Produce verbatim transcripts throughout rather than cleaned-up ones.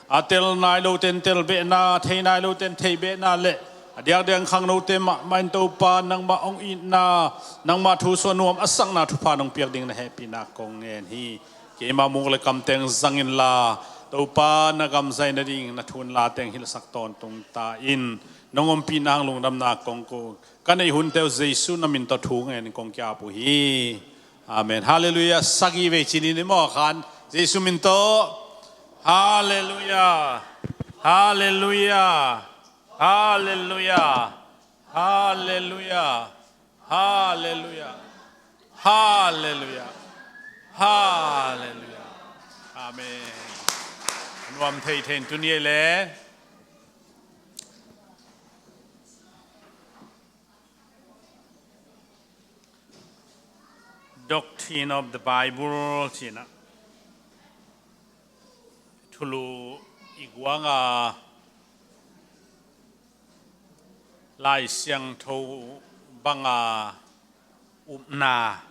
A tel nai lote in tel behna, thei nai lote in thei behna le a diakdiak khangnote mahmah in Topa nangmah hong itna, nangmah thu suah nuam a sakna thupha nong piak ding na hehpihna kong ngen hi. Keima muk le kam teng zang inla, Topa na gam zai nading na thu in la teng hilhsak tawntung ta in, nong ompihna hang lungdamna kong ko. Ka neih hunte uh Jesu na min tawh thu ngen in kong ki-ap uh hi. Amen. Halleluiah. Sagih vei ci ni maw khan. Jesu min tawh. Halleluiah. Halleluiah. Halleluiah. Halleluiah. Halleluiah. Halleluiah. Halleluiah. Amen. Nuam thei thei in tuni le Doctrine of the Bible cih na thulu i guanga Lai Siangtho banga upna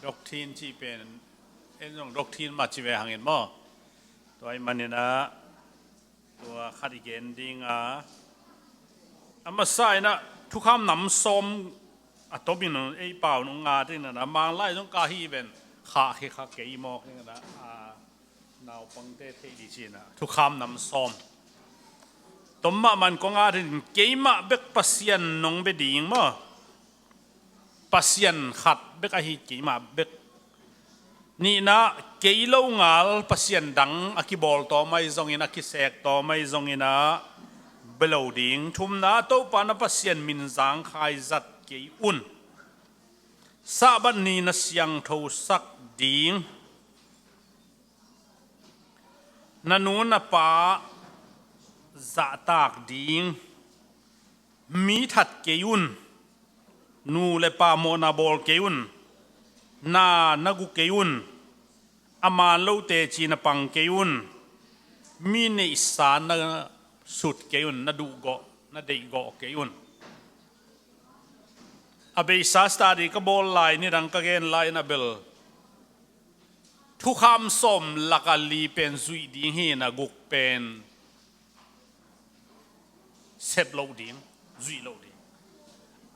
doctrine cih pen en zong doctrine mah ci ve hangin maw. Tua ahih manin ah tua khat i gen ding a, a masa in ah thukham nam sawm a tomin ei pau nung nga ding na, Manglai zong ka hi ven, khah khi kha kei mawk ding na, a, naupangte theih ding cih na thukham nam sawm. Tom mahmah in kong at in, keimah bek Pasian nong bia ding maw. Pasian khat bek ahi keimah bek. Nihna, kei lo ngal pasian dang a kibawl tawm ahi zongin, a kisek tawm ahi zongin ah bia lo ding. Thumna, Topa na Pasian min zangkhai zat kei un. Sabbath ni na siangthosak ding. Na nu na pa zahtak ding. Mi that kei un. Nu le pa mawhna bawl kei un. Na na gu kei un. A man lo teci na pang kei un. Mi neihsa na sut kei un, na duhgawh, na deihgawh kei un. A beisa study ka bawl lai, nidang ka gen lai na bel thukham sawm laka li pen zuih ding hi na, guk pen sep loh ding, zuih loh ding.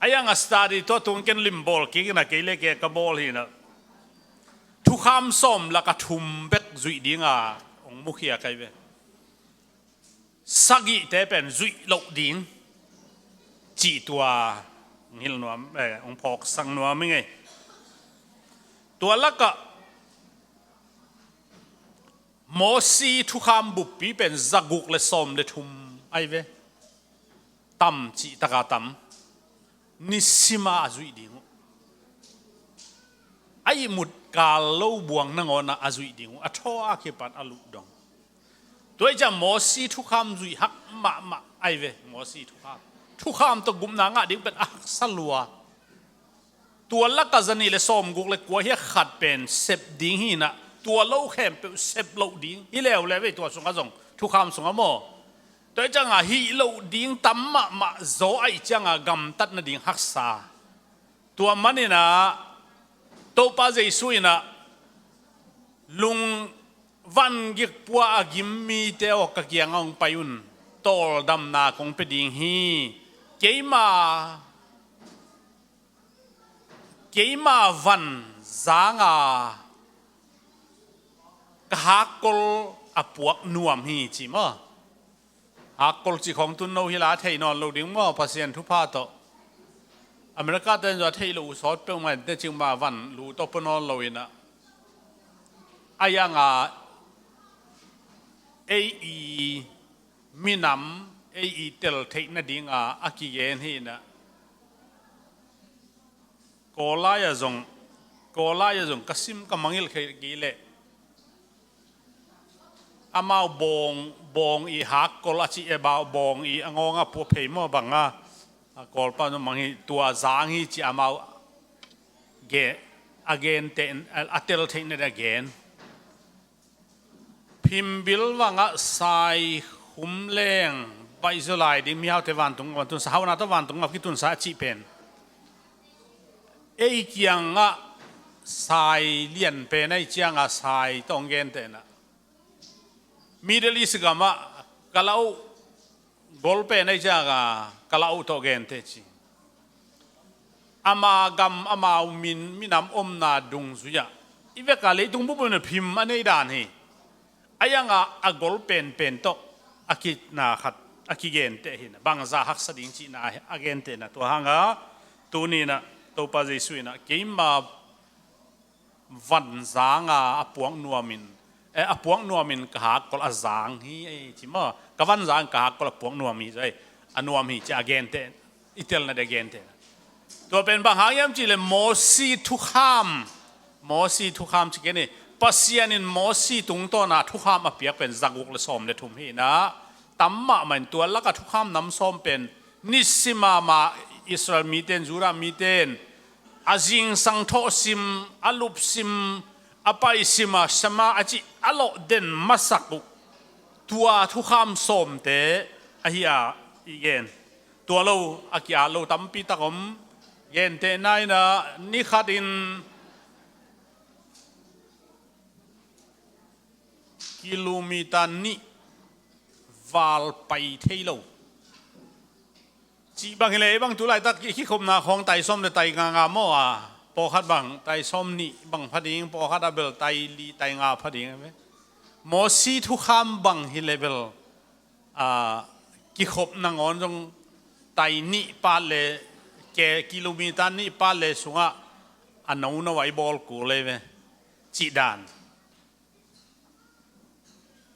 A yang a study tua tung ken limbawl kik in a, kei le kei ka bawl hi na. Thukham sawm laka thum bek zuih ding a hong mukhia kai ve. Sagihte pen zuih loh ding cih tua hong hilh nuam, eh, hong phawksak nuam i ngei. Tua lakah Mosi thukham buppi pen zaguk le sawm le thum ahi ve. Tam cih taka tam. Nisima a zuih ding uh. A ihmut kal lo buang nangawnah a zuih ding uh. A thaw a kipan a luh dong. Tua hi ciang Mosi thukham zuih hak mahmah ahi ve, Mosi thukham. Thukham tawh gupna ngah ding pen a haksa lua. Tua laka zanih le sawmguk le kua hi a khat pen sep ding hi na, tua lo khempeuh sep loh ding hi leuleu ve, tua sungah zong, thukham sungah maw. Tua hi cianga hih loh ding tam mahmah zaw ahi cianga gamtat nading haksa. Tua maninah Topa Jesu inah lung vangik pua a gim mite aw, ka kiangah hong pai un, tawldamna kong pia ding hi. Keima, keima van zanga ka hakkol a puak nuam hi ci maw. Hakkol cih khawng tun no hi la, thei nawn lo ding maw, Pasian thupha tawh. America te in zua thei lo uh sawt peuhmah in te cing mah van lu tawh pua nawn lo inah. A yanga ei i minam, ei i tel theih nadinga a kigen hi inah. Kawlai a zong, Kawlai a zong ka sim ka mangilh kei leh amau bawng, bawng i hakkol a cih e, bawng i a ngawng a pua phei maw banga. A Kawlpa zong mang hi, tua zang hi ci amau ge, a gen te, a, a tel theih nading a gen. Phimbil vangah sai khum leng baih zaw lai ding, mihaute vantung, vantung sa, hauna tawh vantung a kitunsa a cih pen. Ei kiangah sai lian pen ahi cianga sai tawh hong gen tenah. Middle East gamah ka lauh gol pen ahi cianga ka lauh tawh gente ci. Ama gam amau min minam omna dungzui-ah i veka leitung bup in phim a nei dan hi. A yanga a gol penpen tawh a kina khat a kigente hi. Bangza haksa ding cihna a gentena tua hanga tuninah Topa Jesu inah keima vanzanga a puak nuamin, eh, a puak nuamin ka hakkol a zang hi, eh, ci maw? Ka vanzang ka hakkol a puak nuam hi, zai a nuam hi ci a gente, i telna de gente. Tua pen bang hang hiam cihleh Mosi thukham, Mosi thukham ci kei ni. Pasian in Mosi tungtawna thukham a piak pen zaguk le sawm le thum hi inah tam mahmah in tua laka thukham nam sawm pen nisima mah Israel mite in, Judah mite in a zingsang thawhsim, a lupsim, a paisima Shema a cih a lawh den masak uh tua thukham sawmte ahi a i gen. Tua lo a ki-at lo tampi tak om. Gentehna inah ni khatin kilometer nih val pai thei lo cih bang hileh, bang tu laitak i kikhopna khawng tai sawm le tai nga nga maw a, pawlkhat bang tai sawm nih bang pha ding, pawlkhat a bel tai li tai nga pha ding. Mosi thukham bang hileh bel a, kikhop nangawn zong tai nih pat le, ke kilometer nih pat le sungah a nono a i bawl kul ei ve. Cih dan.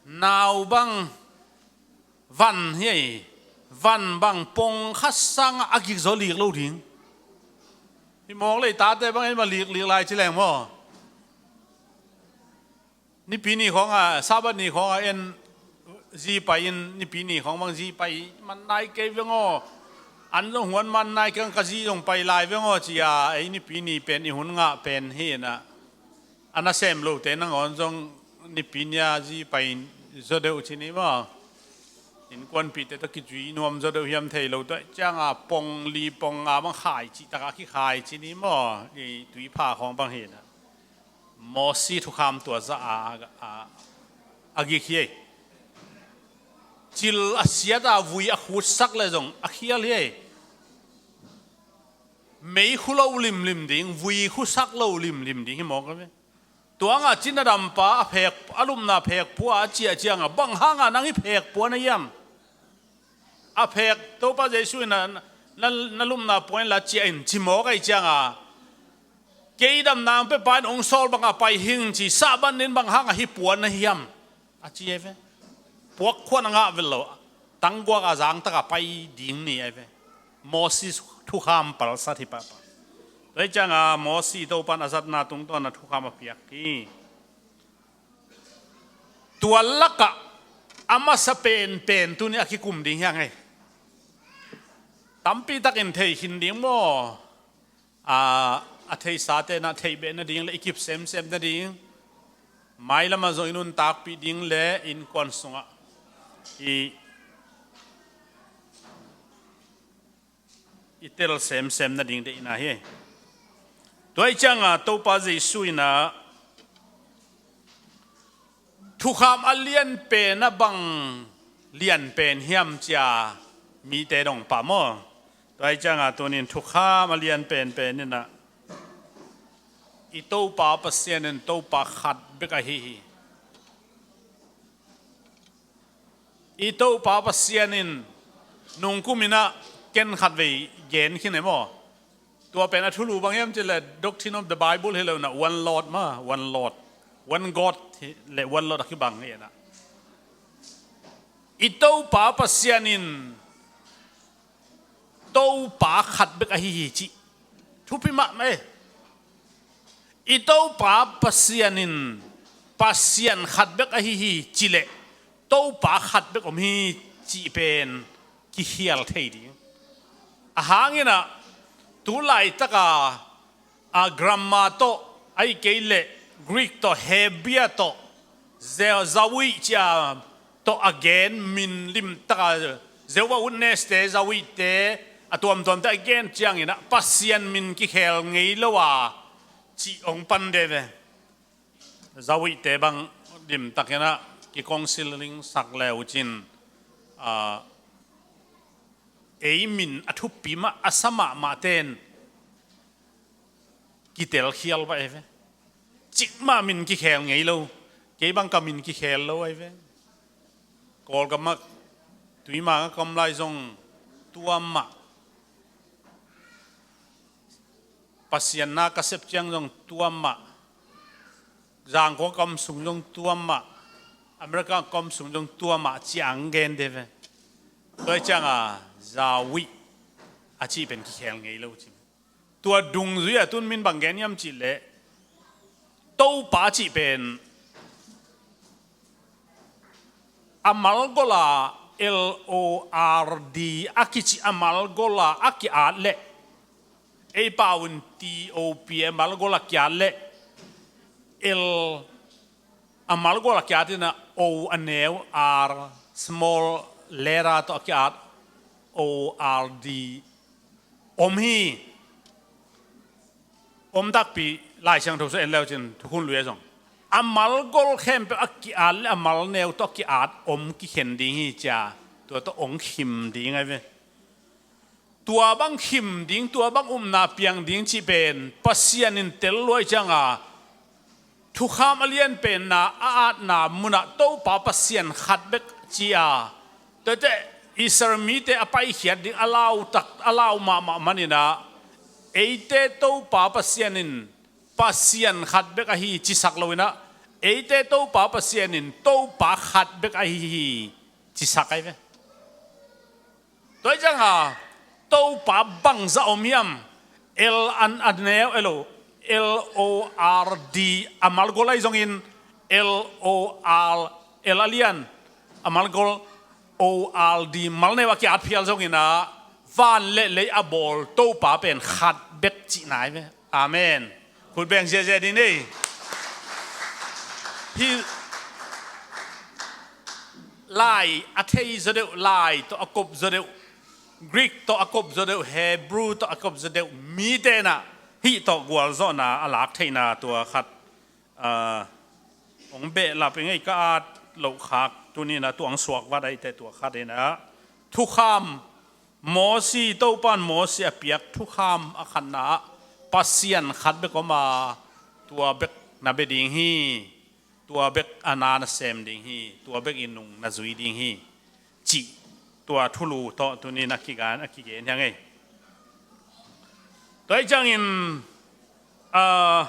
Nau bang van hi ei, van bang pong khat sangah a gik zaw lik lo ding. Hi mawk lei tate bang en ma lik lik lai ci leng maw? Nipi ni khawngah, Sabbath ni khawngah en zi pai in, nipi ni khawng bang zi pai man nai kei veng aw. An zong huan man nai kei, ka zi zong pai lai veng aw ci-a ei nipi ni pen i hun ngah pen hi inah. A nasem lote nangawn zong nipi ni-a zi pai zaw deuh ci ni maw? Innkuanpihte tawh kizui nuam zaw deuh hiam thei lo, tua cianga pong li pong nga bang khai cih takah kikhai ci ni maw? I tuipha khawng bang hi inah. Mosi thukham tua zah a, a, a gik hi ei. Cil a siat a vui a khutsak le zong a khial hi ei. Mei khu lo limlim ding, vui khu sak lo limlim ding hi mawk a ve. Tuanga cina dampa a phek, a lupna phek pua a ciah cianga bang hanga nang hi phek pua na hiam? A phek Topa Jesu in na, na, na lupna puan la ciah in ci mawk ahi cianga kei damna ang pepa in ong sawl banga pai hing ci, Sabbath nin bang hanga hi puan na hiam? A ci ei ve. Puak khuan a ngah vel lo, tangguak a zangtaka pai ding ni ei ve. Moses thukham palsat hi pahpah. Tua hi cianga Moses Topan a zatna tungtawna thukham a piak hi. Tua lakah a masa penpen tuni a kikum ding hiang hei. Tampi takin thei khin ding maw? A, a theisate na theih beh nading le i kip semsem nading, mailamah zong i nuntakpih ding le innkuan sungah i i tel semsem nading deihna hi. Tua hi cianga Topa Jesu inah thukham a lianpen a bang lianpen hiam cia mite dong pah maw? Tua hi cianga tunin thukham a lianpenpen inah i Topa Pasian in Topa khat bek ahi hi. I Topa Pasian in nungkum inah ken khatvei gen khin e maw? Tua pen a thulu bang hiam cih leh Doctrine of the Bible hi lo inah one Lord maw, one Lord, one God hi leh one Lord a kibang hi inah. I Topa Pasian in Topa khat bek ahi hi cih thupi mahmah e. I Topa Pasian in Pasian khat bek ahi hi cih leh Topa khat bek om hi cih pen kikhial thei ding. A hang inah tu laitaka a grammar tawh, ahih kei leh Greek tawh, Hebrew tawh, Ze-, Zawih cia tawh a gen min limtaka Jehovah Witness-te, Zawih-te a tuamtuamte a gen cianginah Pasian min kikhel ngei lo a cih hong pan de ve. Zawih-te bang limtak inah ki-counselling sak le uh cin, ah, ei min a thupi mah a sa mahmah ten kitelkhial va ei ve. Cikmah min kikhel ngei lo. Kei bang ka min kikhel lo ei ve. Kawlgam ah tuimang a ka om lai zong tua mah. Pasian na ka sep ciang zong tua mah. Zangkong ka om sung zong tua mah. America ka om sung zong tua mah ci-a ang gen de ve. Tua ciang a Zawi a cih pen kikhel ngei lo ci. Tua dungzui a tun min bang gen hiam cih leh Topa cih pen a malgol a L O R D a kici a malgol a a ki-at leh, ei pau in T O P a malgol a ki-at leh, L a malgol a ki-at in a O a neu R small letter tawh a ki-at O R D om hi. Om takpi Lai Siangtho sung en leu cin Thukhun Lui ah zong a malgol khempeuh a ki-at leh a malneu tawh a ki-at om kikhen ding hi cia, tua tawh ong khim ding ai ve. Tua bang khim ding, tua bang upna piang ding cih pen Pasian in tel luai ciang a, thukham a lianpenna a atna munah Topa Pasian khat bek ci-a, tuate Israel mite a paikhiat ding a lau tak, a lau mahmah manin ah, eite Topa Pasian in Pasian khat bek ahi cisak lo in ah, eite Topa Pasian in Topa khat bek ahi hi cisak ai ve. Tua hi ciang a, Topa bangzah om hiam? L an a neu elo, L O R D a malgol ahi zongin, L O R, L a lian a malgol, O R D malneu a ki-at phial zongin ah, van le lei a bawl Topa pen khat bek cihna ai ve. Amen. Khut beng ziahziah ding ni. Hih Lai a thei zaw deuh, Lai tawh a kop zaw deuh, Greek tawh a kop zaw deuh, Hebrew tawh a kop zaw deuh mite in ah hih tawh gualzawhna a lak theihna tua khat, ah, hong behlap ing ei, ka at loh khak tuni in ah tua hong suak vat ahih teh tua khat in ah thukham Mosi, Topa in Mosi a piak thukham a khatna ah Pasian khat bek om a, tua bek na bia ding hi, tua bek a na na sem ding hi, tua bek in nung na zui ding hi, cih tua thulu tawh tuni in a kigen, a kigen hi hang ei. Tua hi ciangin, ah,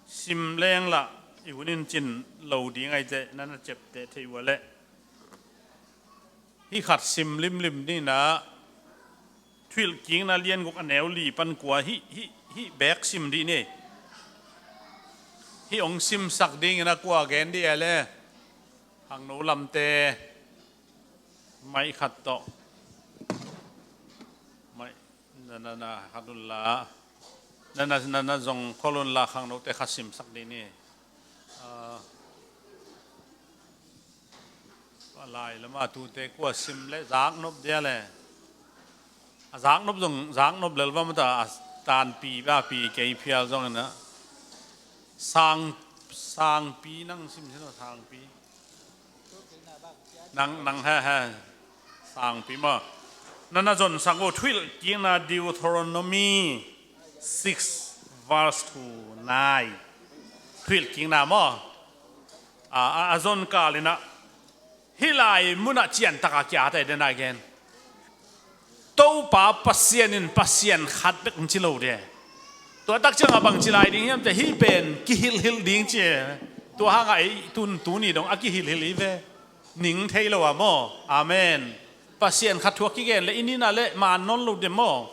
sim leng lah i hun in cin lo ding ahih teh na na ciapteh thei uh a leh. Hih khat sim limlim ni in ah, Thuhilhkikna lian guk a neu li pan kua, hih, hih, hih bek sim dih ni. Hih hong simsak ding in ah kua gen dih a leh. Khangno lamte maih khat tawh. Maih, na, na, na, khat un la. Na, na, na, na zong khol un la, khangnote khat simsak dih ni. Ah, a lai lam ah tute kua sim leh zaknop dia leh. A zaknop zong, zaknop lel va mata a tanpi, bapi kei phial zong in ah. Sang, Sangpi nang sim sin lo, Sangpi. Nang, nang he, he. Sangpi maw. Na na zonsak uh, Thuhilhkikna Deuteronomy six verse two nine. Thuhilhkikna maw. A, a, a zon kal in ah. Hih lai mun ah ciantak a kia thei den a gen. Topa Pasian in Pasian khat bek hong ci lo de. Tua tak ciang a bang ci lai ding hiam cih leh hih pen kihilhhilh ding ci. Tua hang a ei tun tuni dong a kihilhhilh hi ve. Ning thei lo a maw. Amen. Pasian khat thu a kigen leh i ni in a leh man nawn lo de maw.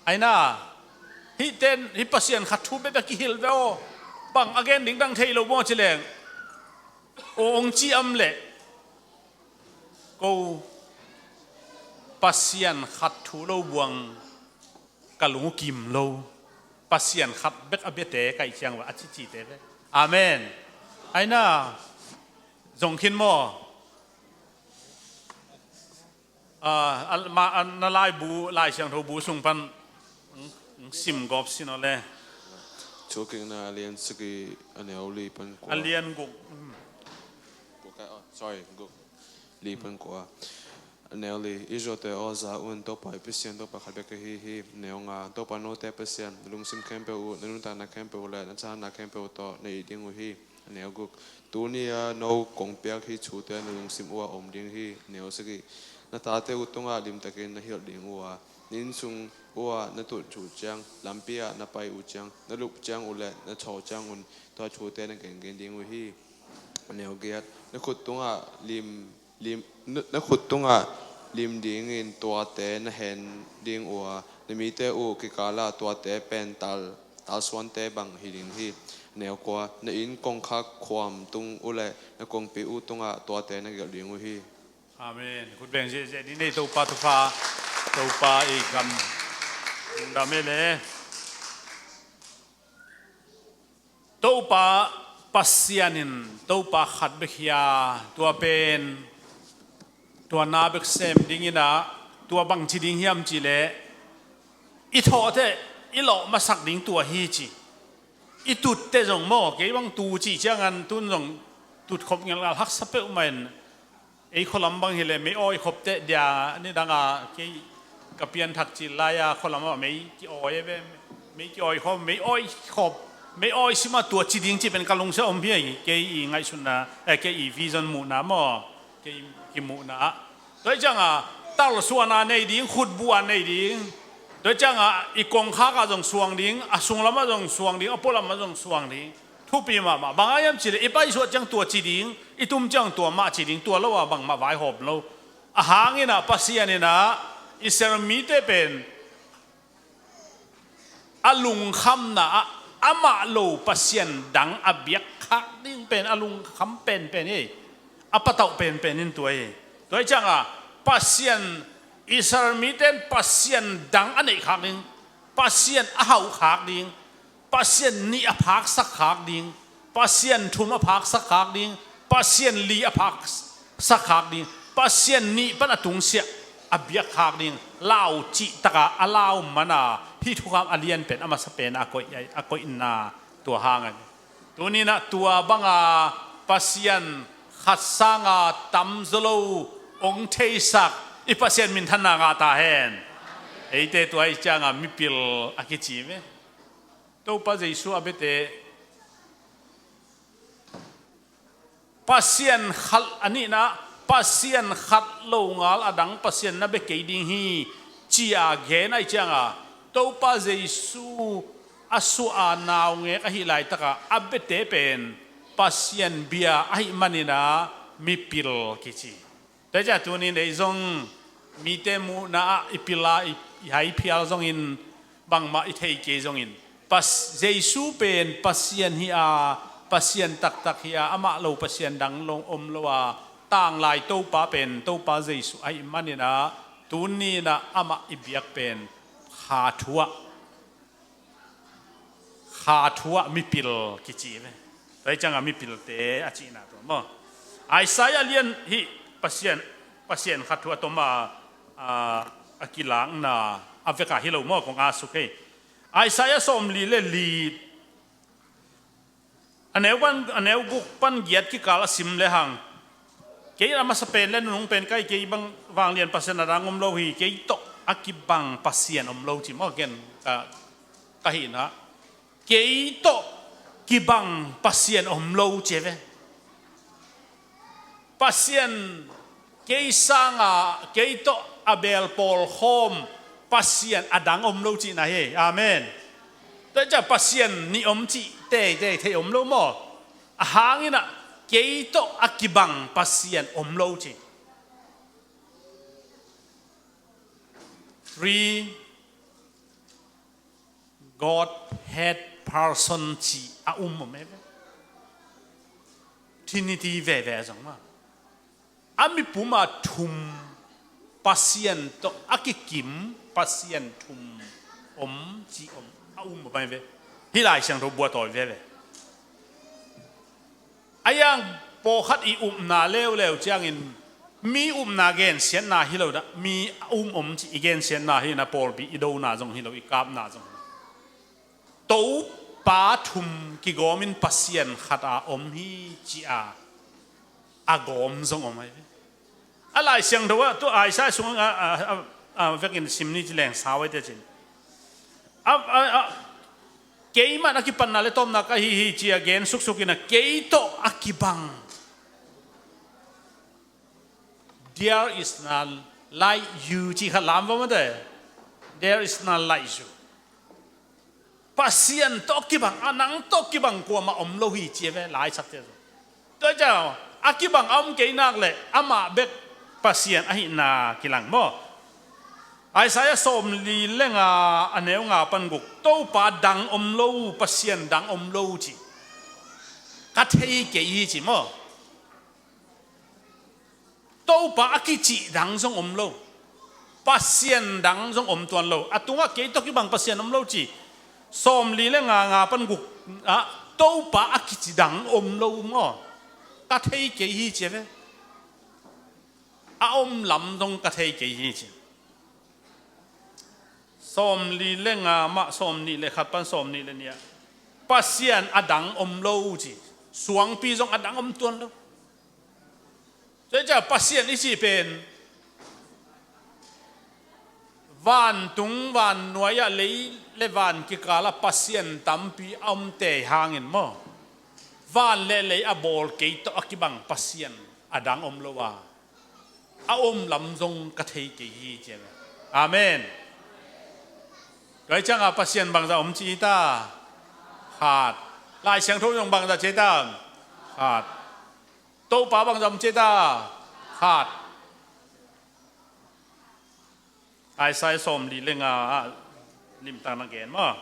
Ai na. Hih ten, hih Pasian khat thu bek a kihilh ve aw. Bang a gen ding dang thei lo maw ci leng. Aw hong ci om leh. Ko Pasian khat thu lo buang ka lung uh kim lo. Pasian khat bek a biate ka hih ciang va a cicite ve. Amen. Ai na. Zong khin maw. Ah, a, ma, a, na laibu, Lai Siangtho bu sung pan, mm, mm, sim gawp sin aw le. Thukikna a lian sagih, a neu li pan kua. A lian guk. Guk, eh, oh, sorry, guk. Li pan kua. A neu li, Israelte aw, za un, Topa i Pasian Topa khat bek ahi hi. A neu nga, Topa note Pasian, na lungsim khempeuh uh, na nuntakna khempeuh uh le na thahatna khempeuh tawh na it ding uh hi. A neu guk, tuni-a no kong piak hih thute na lungsim uh ah om ding hi. A neu sagih, na tate uh tungah limtakin na hilh ding uh a, na innsung uh ah na tun uh ciang, lampi ah na pai uh ciang, na lup ciang uh le na thaw ciangun tua thute na gengen ding uh hi. A neu giat, na khut tungah lim, lim, na, na khut tungah lim dingin tuate na hen ding uh a, na mite uh kikalah tuate pen tal, talsuante bang hi ding hi. A neu kua, na inn kongkhak khuam tung uh le na kongpi uh tungah tuate na gelh ding uh hi. Amen. Khut beng ziahziah dih ni. Topa thupha, Topa i kam lungdam e le. Topa Pasian in Topa khat bek hi a, tua pen, tua na bek sem dingin ah, tua bangci ding hiam cih leh, i thawhteh i lawh masak ding tua hi ci. I tutteh zong maw, kei bang tu cih ciangin tun zong tut khop ngelhngelh haksa peuhmah in, ei khualam bang hileh mei awi khop teh dia, nidang a kei ka pianthak cil lai-a khualam ah mei ki-awi e ve, mei ki-awi khop, mei awi khop, mei awi sim a tua ci ding cih pen ka lungsim om hi. Kei i ngaihsutna, eh, kei i vision muhna maw, kei i muhna ah. Tua hi ciangin talsuahna nei ding, khutbuh a nei ding. Tua hi ciangin i kongkhak ah zong suang ding, a sunglam ah zong suang ding, a pualam ah zong suang ding. Thupi mahmah. Bang hang hiam cih leh i paisuah ciang tua ci ding, i tum ciang tua mah ci ding, tua lo-a bangmah vaihawm lo. A hang in ah Pasian in ah Israel mite pen a lungkhamna ah amah lo pasian dang a biakkhak ding pen a lungkham penpen hi. A patauh penpen in tua hi. Tua hi ciangin Pasian, Israel mite in pasian dang a neihkhak ding, pasian a hauhkhak ding, pasian nih a phaksak khak ding, pasian thum a phaksak khak ding, pasian li a phaksak khak ding, pasian nih pan a tungsiah a biakkhak ding, lau cih takin a lau man a, hih thukham a lianpen a masa pen a koih, a koihna tua hang a. Tuni-in ah tua banga pasian khat sanga tamzaw lo hong theisak i Pasian minthanna ngah ta hen. Eite tua hi ciangin mipil a kici ve. Topa Jesu a biate Pasian khat a nihna, Pasian khat lo ngal a dang pasian na bia kei ding hi, ci-a gen ahih ciangin Topa Jesu a suah a naungek ahih laitakah a biate pen Pasian bia ahih manin ah mipil kici. Tua hi ciangin tuni-in ei zong mite muhna ah i pil a, i, i hai phial zongin, bangmah i thei kei zongin, Pas-, Jesu pen Pasian hi a, Pasian taktak hi a, amah lo Pasian dang lo om lo a, tanglai Topa pen Topa Jesu ahih manin ah, tuni-in ah amah i biak pen kha thu ah, kha thu ah mipil kici ve. Tua hi ciangin mipilte a cihna tua maw. Isaiah lian hih Pasian, Pasian kha thu a tom a, a, a kilakna a vek a hi lo maw, kong a suk hi. Isaiah sawmli le li, a neu pan, a neu guk pan giat kikal a sim lehang, kei a masa pen le nunung pen ka hi, kei bang vanglian Pasian a dang om lo hi, kei tawh a kibang Pasian om lo ci maw, ken ka, ka hihna. Kei tawh kibang Pasian om lo ci ve. Pasian, kei sanga, kei tawh a beel pawlkhawm Pasian a dang om lo cihna hi. Amen. Tua hi ciang Pasian nih om cih teitei thei om lo maw. A hang in ah kei tawh a kibang Pasian om lo ci. Three Godhead person ci a um om e ve. Trinity veve a zong mah. A mipum a thum Pasian tawh a kikim Pasian thum om ci om a um om e ve. Hih Lai Siangtho buaitawi veve. A yang pawlkhat i upna leuleu ciangin mi upna gensiatna hi lo dah, mi a um om ci i gensiatna hi na, pawlpi i dona zong hi lo, i kapna zong hi lo. To, Pa thum kigawmin Pasian khat a om hi ci-a a gawm zong om ahi ve. A Lai Siangtho ah tu Isaiah sung a, a, a, a vekin sim ni ci leng sau ahi te cin. A, a, a, keimah a kipatna le tawpna ka hi hi ci-a gen suksuk in a kei tawh a kibang. There is none like you ci khat lam va mate. There is none like you. Pasian tawh kibang, a nang tawh kibang kuamah om lo hi ci ve lai sakte. Tua ciang a kibang a om kei nak le amah bek Pasian ahihna kilang maw? Isaiah sawmli le nga a neu nga pan guk, Topa dang om lo, Pasian dang om lo ci. Ka thei kei hi ci maw? Topa a kicih dang zong om lo. Pasian dang zong om tuan lo. A tungah kei tawh kibang Pasian om lo ci. Sawmli le nga nga pan guk ah Topa a kici dang om lo maw? Ka thei kei hi ci ve. A om lam zong ka thei kei hi ci. Sawmli le nga mah sawmnih le khat pan sawmnih le nih ah Pasian a dang om lo ci. Suangpi zong a dang om tuan lo. Tua hi ciah Pasian i cih pen vantung vannuai ah lei le van kikal ah Pasian tampi a om tei hangin maw? Van le lei a bawl kei tawh a kibang Pasian a dang om lo a, a om lam zong ka thei kei hi ci. Amen. Tua hi ciangah Pasian bangzah om ci hi ta? Khat. Lai Siangtho zong bangzah ci hi ta? Khat. Topa bangzah om ci hi ta? Khat. Isaiah sawmli le nga ah limtak na gen maw?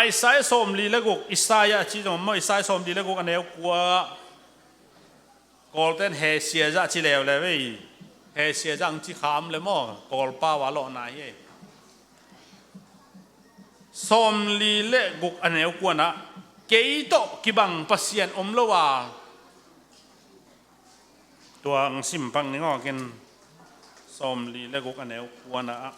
Isaiah sawmli le guk, Isaiah ci zong maw? Isaiah sawmli le guk a neu kua. Kawlten hesia zah ci leuleu ei. Hesia zah ang ci kham le maw? Kawlpau a lawhna hi ei. Sawmli le guk a neu kuanah kei tawh kibang Pasian om lo a. Tua ang sim pak ning awkin sawmli le guk a neu kuanah.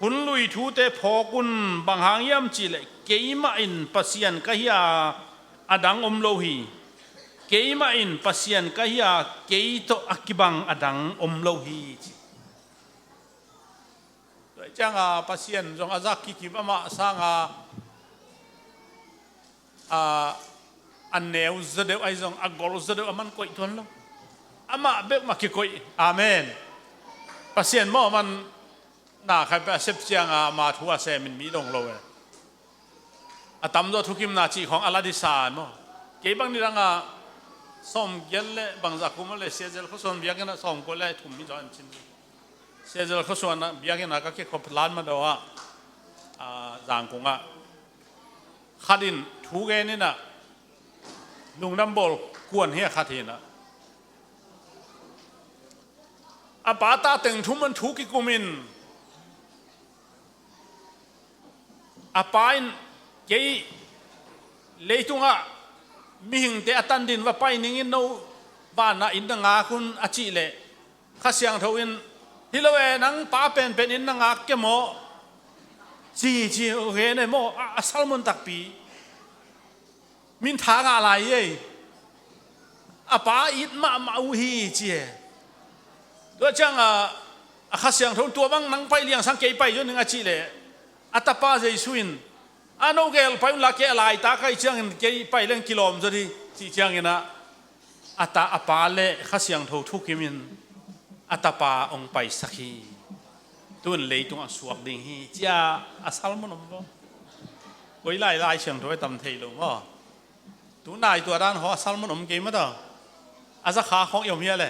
Hun lui thute phawk un, bang hang hiam cihleh keimah in Pasian ka hi a, a dang om lo hi. Keimah in Pasian ka hi a, kei tawh a kibang a dang om lo hi ci. Tua cianga Pasian zong a zak kikim amah sanga a, a neu zaw deuh ahi zong a gol zaw deuh a man koih tuan lo. Amah bek mah kikoih. Amen. Pasian maw man na khai peh a sep cianga ama thu a semin mi dong lo e. A tamzaw thukimna cih khawng a la disa maw? Kei bang nidanga sawmgiat le bangzah kum le Siazel khuasuan biakina sawmkua le thum mi zaw an cin. Siazel khuasuan biakina ka kikhop lan madaw ah, a, Zangkung ah khat in thu gen inah lungdam bawl kuan hi a khat hinah a pa ta teng thum an thu kikum in a pa in kei leitungah mihingte a tandin va pai ningin no vanah in na ngak un a cih leh Kha Siangtho in hi lo e nang pa penpen in na ngak ke maw? Ci ci uh he ne maw a, a salmun takpi. Min tha ngah lai ei. A pa it mahmah uh hi ci e. Tua cianga a Kha Siangtho tua bang nang pai liang sang kei pai zo ning a cih leh a tapa Jesu in a no gel pai unla kei a laitak ahi ciangin kei pai leng kilawm zo di cih cianginah a ta a pa le Kha Siangtho thukimin a tapa ong paisak hi. Tun leitungah suak ding hi cia a salmun om bo. Koi lai Lai Siangtho e tam thei lo maw? Tunai tua dan haw a salmun om kei mata a zakha khawng i om hia le?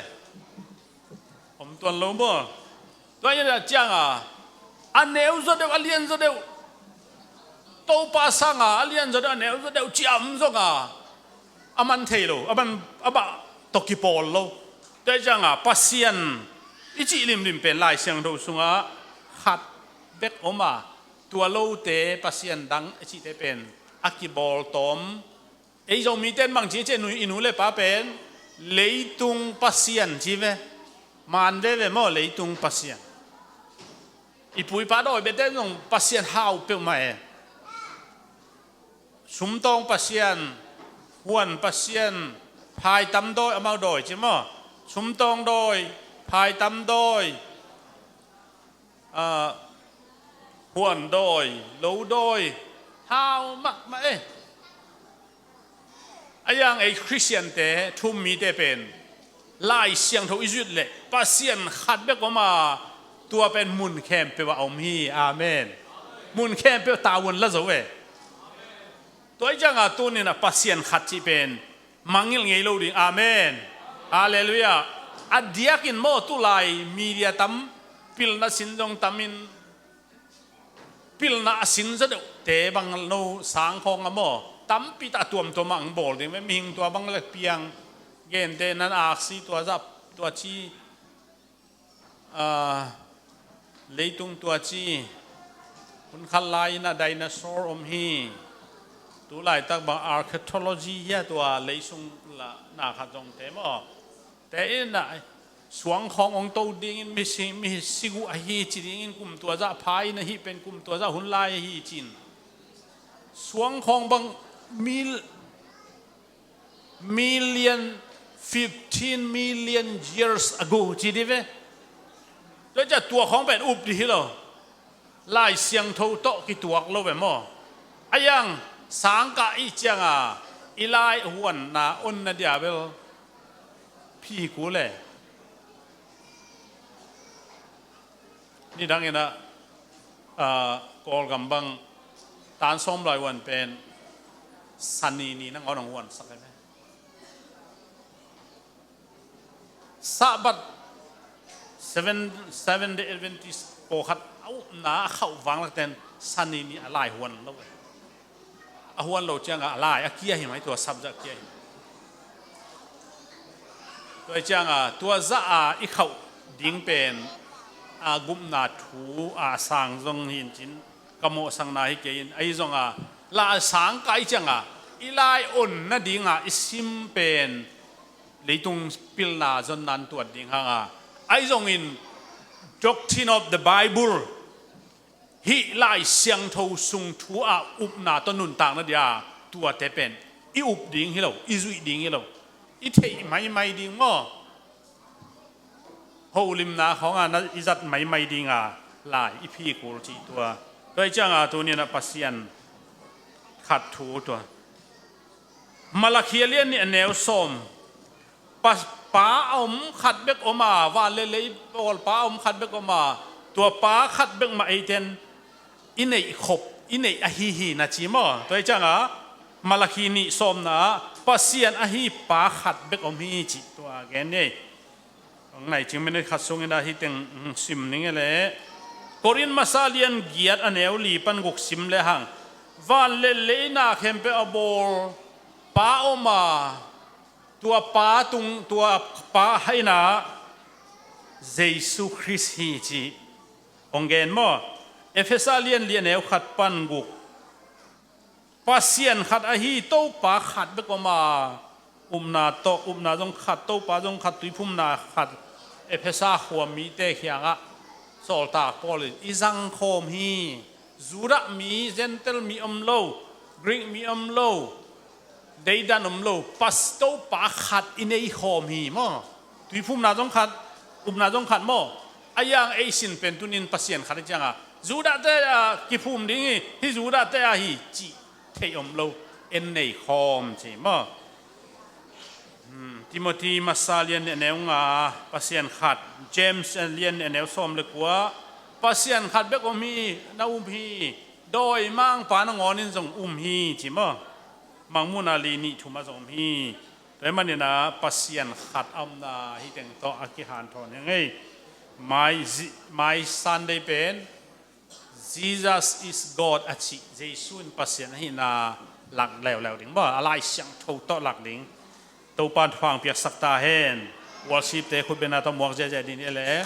Om tuan lo maw? Tua hi a cianga a neu zaw deuh a lian zaw deuh Topa sanga a lian zaw deuh a neu zaw deuh ciam zonga a man thei lo a man a bah tawh kipawl lo. Tua hi cianga Pasian i cih limlim pen Lai Siangtho sungah khat bek om a tua lote Pasian dang i cihte pen a kibawl tawm. Ei Zomite in bang ci ci a nu i nu le pa pen leitung pasian ci ve. Man veve maw leitung pasian. I pu i pa dawi bete zong Pasian hau peuhmah e. Sumtawng Pasian, huan Pasian, phaitam dawi, amau dawi ci maw? Sumtawng dawi, phaitam dawi, ah, huan dawi, lo dawi, hau mahmah e. A yang ei Khristiante, thu-um mite pen Lai Siangtho i zuih leh Pasian khat bek om a, tua pen mun khempeuh ah om hi. Amen. Mun khempeuh tavuan la zo e. Tua i cianga tunin a Pasian khat cih pen mangngilh ngei lo ding. Amen. Halleluiah. A diakin maw, tulai media tam, pilna sin zong tamin, pilna a sin zaw deuhte bang no, sangkhawng a maw, tampi tak a tuamtuam ah ang bawl ding ve. Mihing tua bang le piang, gente nan aksi tua zah, tua ci, ah, leitung tua ci, hun khat lai-in a dinosaur om hi. Tulaitak bang archaeology hi a, tua leisung la na khat zongte maw, te in a suangkhawng ong to dingin mi si, mi sigu ahi ci dingin kum tua zah pha in ahi pen kum tua zah hun lai ahi cin. Suangkhawng bang mil, million, fifteen million years ago ci di ve. Tua ciah tua khawng pen up di hi lo. Lai Siangtho tawh kituak lo ve maw? A yang sangkah i cianga i lai huanna onna dia bel phi kul e. Nidangin a, ah, Kawlgam bang tan sawm lai huan pen Sani ni nangawn hong huansak e. Sabbath, Seven, Seven Day Adventist pawlkhat a upna a khauh vanglakten Sani ni a lai huan lo e. A huan lo cianga a lai a kia hi mai, tua sabbath a kia hi mai. Tua i cianga tua zah a i khauh ding pen a gupna thu a sang zong hi in cin, ka mawhsakna hi kei in, ahi zonga la a sangkah i cianga i lai onna dinga i sim pen leitung pilna zonna in tuat ding hanga, ahi zongin Doctrine of the Bible, hih Lai Siangtho sung thu a upna tawh nuntakna dia tuate pen i up ding hi lo, i zuih ding hi lo, i theih maimai ding maw? Holimna khawnga na i zat maimai dinga lai i phi kul cih tua. Tua i cianga tunin a Pasian khat thu tua. Malakhi a lian nih a neu sawm. Pa, pa a om khat bek om a, van le lei bawl pa a om khat bek om a, tua pa khat bek mah eiten i neih khop, i neih ahi hi na ci maw? Tua i cianga Malakhi nih sawmna ah Pasian ahi pa khat bek om hi cih tua gen ni. Hong nai cing minute khat sungin a hih teng, mm, sim ning e le. Korin masa lian giat a neu li pan guk sim le hang. Van le leina khempeuh a bawl pa om a, tua pa tung, tua pa haina Jesu Khrist hi ci hong gen maw? Efesa lian li a neu khat pan guk. Pasian khat ahi, Topa khat bek om a, upna tawh, upna zong khat, Topa zong khat, tuiphumna khat. Efesa khua mite kiangah sawltak Paul in i zangkhawm hi. Judah mi, Gentile mi om lo, Greek mi om lo, deidan om lo, Pas, Topa khat i nei khawm hi maw? Tuiphumna zong khat, upna zong khat maw? A yang ei sin pen tunin Pasian khat i cianga Judah te a kiphum ding hi, hih Judah te a hi cih theih om lo, en nei khawm ci maw? Hmm, Timothy masa lian nih a neu nga, Pasian khat, James lian nih a neu sawm le kua, Pasian khat bek om hi, na um hi, dawimangpa nangawnin zong um hi ci maw? Mangmuhna li nih thum a zong om hi. Tua hi manin a Pasian khat a omna hih teng tawh a kihanthawn hi ngei. Mai zi-, mai Sunday pen Jesus is God a cih, Jesu in Pasian ahihna lak leuleu ding maw, a Lai Siangtho tawh lak ding. Topa in thupha hong piaksak ta hen. Worship te khutbetna tawh muak ziahziah ding hi le.